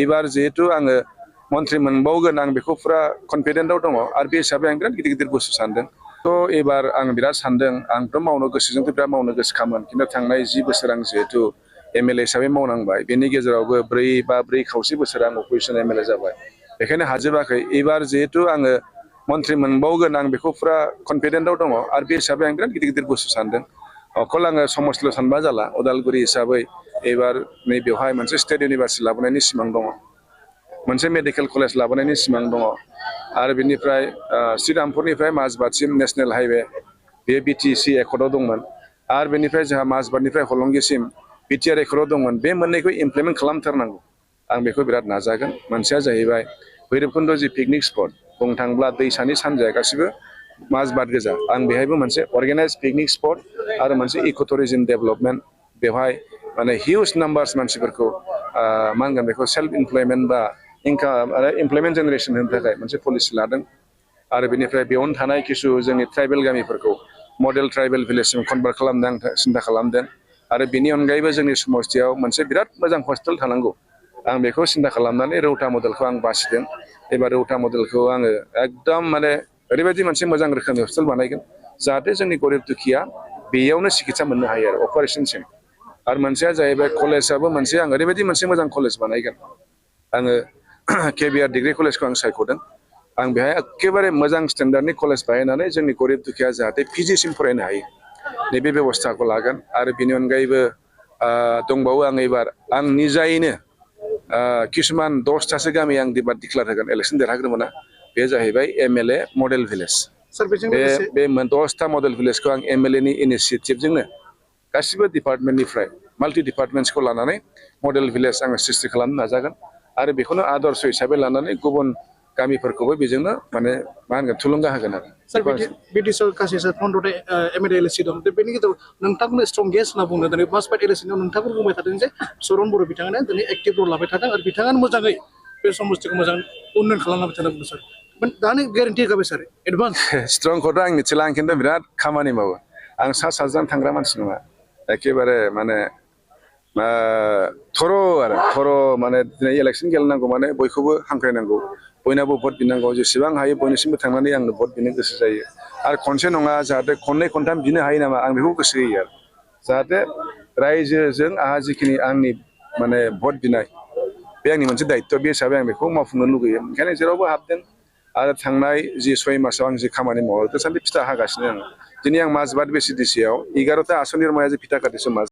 एबार जिहेतु आङो मन्त्रि मोनबावगोन आं बेखौ फुरा कनफिडेन्टआव दङ आरो बे हिसाबै आं बिराद गिदिर गिदिर बुस्थु सानदों थ' एबार आं बिराद सानदों आंथ' मावनो गोसोजोंथ' बिराद मावनो गोसोखामोन खिन्थु थांनाय 10 बोसोर आं जिहेतु एमएलए हिसाबै मावनांबाय बेनि गेजेरावबो 4 खावसे बोसोर आं अपोजिसन एमएलए जाबाय बेखायनो हाजोबाखै एबार जिहेतु आङो मन्त्रि मोनबावगोन आं बेखौ फुरा कनफिडेन्टआव दङ आरो बे हिसाबै आं बिराद गिदिर गिदिर बुस्थु सानदों अकल आङो समस्तिल' सानबा जाला उदालगुरि हिसाबै एबार नै बेवहाय मोनसे स्टेट इउनिभार्सिटि लाबोनायनि सिमां दङ मोनसे मेडिकेल कलेज लाबोनायनि सिमां दङ आरो बेनिफ्राय श्रीरामपुरनिफ्राय माजबादसिम नेशनेल हाइवे बे बिटिसि एकर्डआव दंमोन आरो बेनिफ्राय जोंहा माजबादनिफ्राय हलंगिसिम बिटिआर एकर्डआव दंमोन बे मोननैखौ इमप्लिमेन्ट खालामथारनांगौ आं बेखौ बिराद नाजागोन मोनसेया जाहैबाय भैरबकुन्द जि पिकनिक स्पट बुंनो थाङोब्ला दैसानि सानजाया गासिबो माजबाद गोजा आं बेहायबो मोनसे अर्गेनाइज पिकनिक स्पट आरो मोनसे इक' टुरिजम डेभेलपमेन्ट बेवहाय माने हिउज नाम्बार्स मानसिफोरखौ मा होनगोन बेखौ सेल्फ इमप्लयमेन्ट बा इनकाम आरो इमप्लयमेन्ट जेनेरेसन होनो थाखाय मोनसे पलिसि लादों आरो बेनिफ्राय बेयावनो थानाय किसु जोंनि ट्राइबेल गामिफोरखौ मडेल ट्राइबेल भिलेजसिम कनभार्ट खालामनो आं सिन्था खालामदों आरो बेनि अनगायैबो जोंनि समस्तियाव मोनसे बिराद मोजां हस्टेल थानांगौ आं बेखौ सिन्था खालामनानै रौता मडेलखौ आं बासिदों एबार रौता मडेलखौ आङो एकदम माने ओरैबायदि मोनसे मोजां रोखोमनि हस्टेल बानायगोन जाहाथे जोंनि गरिब दुखिया बेयावनो सिकित्सा मोननो हायो आरो अपारेशनसिम आरो मोनसेया जाहैबाय कलेजाबो मोनसे आं ओरैबायदि मोनसे मोजां कलेज बानायगोन आङो केबिआर डिग्री कलेजखौ आं सायख'दों आं बेहाय एखेबारे मोजां स्टेन्डार्डनि कलेज बानायनानै जोंनि गरिब दुखिया जाहाथे पिजिसिम फरायनो हायो नैबे बेबस्थाखौ लागोन आरो बेनि अनगायैबो दंबावो आं एबार आं निजायैनो किसुमान 10थासो गामि आं एबार डिक्लार होगोन इलेक्सन देरहाग्रोमोना बे जाहैबाय एमएलए मडेल भिलेज बे 10था मडेल भिलेजखौ आं एमएलएनि इनिसियेटिभजोंनो गासिबो डिपार्टमेन्टनिफ्राय माल्टि डिपार्टमेन्ट्सखौ लानानै मडेल भिलेज आङो सृष्टि खालामनो नाजागोन आरो बेखौनो आदर्श हिसाबै लानानै गुबुन गामिफोरखौबो बेजोंनो माने मा होनगोन थुलुंगा होगोन आरो सार बिटिसि गासै 15 एमएलए एलएसि दं बेनि गेजेराव नोंथांमोननो स्ट्रंगेस्ट होनना बुंनो दिनै माजबाद एलएसिआव नोंथांमोन बुंबाय थादों जे चरन बर' बिथाङानो दिनै एक्टिभ रल लाबाय थादों आरो बिथाङानो मोजाङै बे समस्तिखौ मोजां उन्नयन खालामलांबाय थादों बुंदों सार दानि ग्यारेन्टि होखाबाय सार एडभान्स स्ट्रंखौथ' आं मिथिला आं खिन्थु बिराद खामानि मावो आं सा साज्रां थांग्रा मानसि नङा एखेबारे माने थर' माने दिनै इलेक्सन गेलेनांगौ माने बयखौबो हांख्रायनांगौ बयनाबो भट बिनांगौ जेसेबां हायो बयनिसिमबो थांनानै आंनो भट बिनो गोसो जायो आरो खनसे नङा जाहाथे खननै खनथाम बिनो हायो नामा आं बेखौ गोसो होयो आरो जाहाथे रायजोजों आंहा जिखिनि आंनि माने भट बिनाय बे आंनि मोनसे दायित्व बे हिसाबै आं बेखौ मावफुंनो लुगैयो ओंखायनो जेरावबो हाबदों आरो थांनाय जि 6 मासाव आं जि खामानि मावो दासान्दि फिथा हागासिनो आं दिनै आं माजबाद बेसिडिसिआव 11ता आसननि रमाया जे फिथा काटि समाज